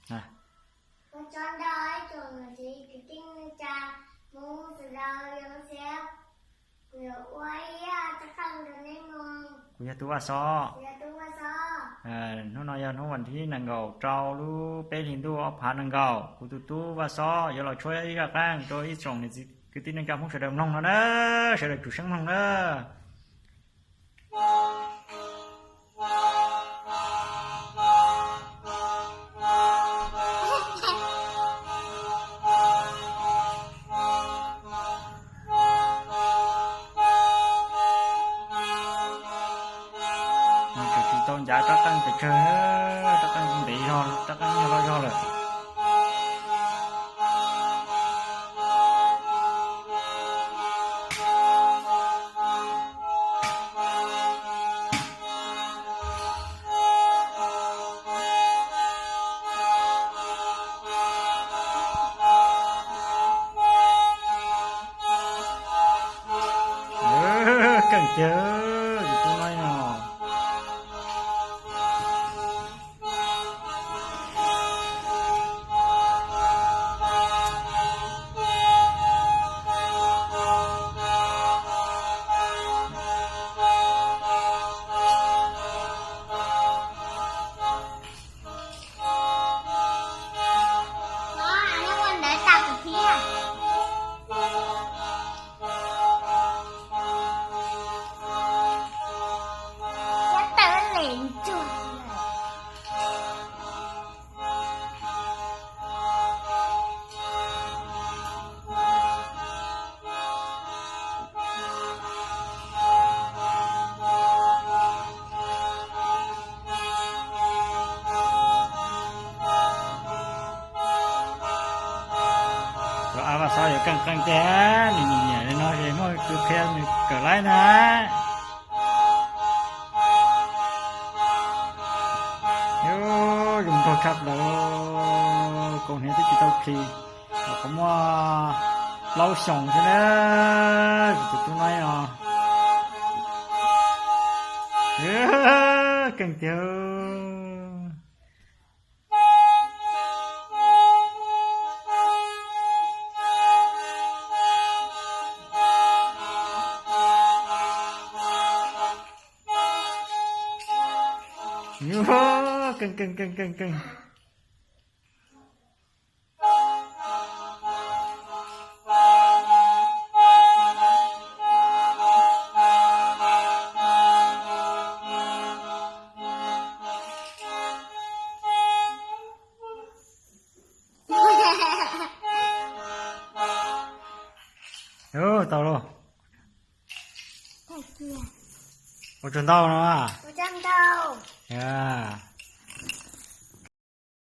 Ua tsaug ntau ib tsoom niam txiv kwv tij neej tsa Hmoob sawv daws, yog lub siab kuv yuav ua ib rab qeej rau neb mloog. Kuv yog tub Vaj Xob. Hnub no yog hnub vas thib nees nkaum rau lub peb hlis ntuj ob phav nees nkaum, kuv tus tub Vaj Xob yuav los tshuab ib rab qeej rau ib tsoom niam txiv kwv tij neej tsa Hmoob sawv daws mloog no na, sawv daws tsum seeb mloog na. Tsis tau ncav rab qeej pes tsawg, rab qeej ntev zog, rab qeej yog loj zog lawm. Keej tiag, tus tub no no. Tus av Vaj Xob yuav keej qeej tiag, nws nyiam nyiam li no es muaj kws qhia nws kawm laib na. Zoo nraug tshaj plaws, kaus hniav twb tsis tau khi, los qhov muaj plaub xyoos xwb na. Tus tub no os, keej tiag. Keej keej keej keej keej. Tau lauj. Ua tsaug ntau no.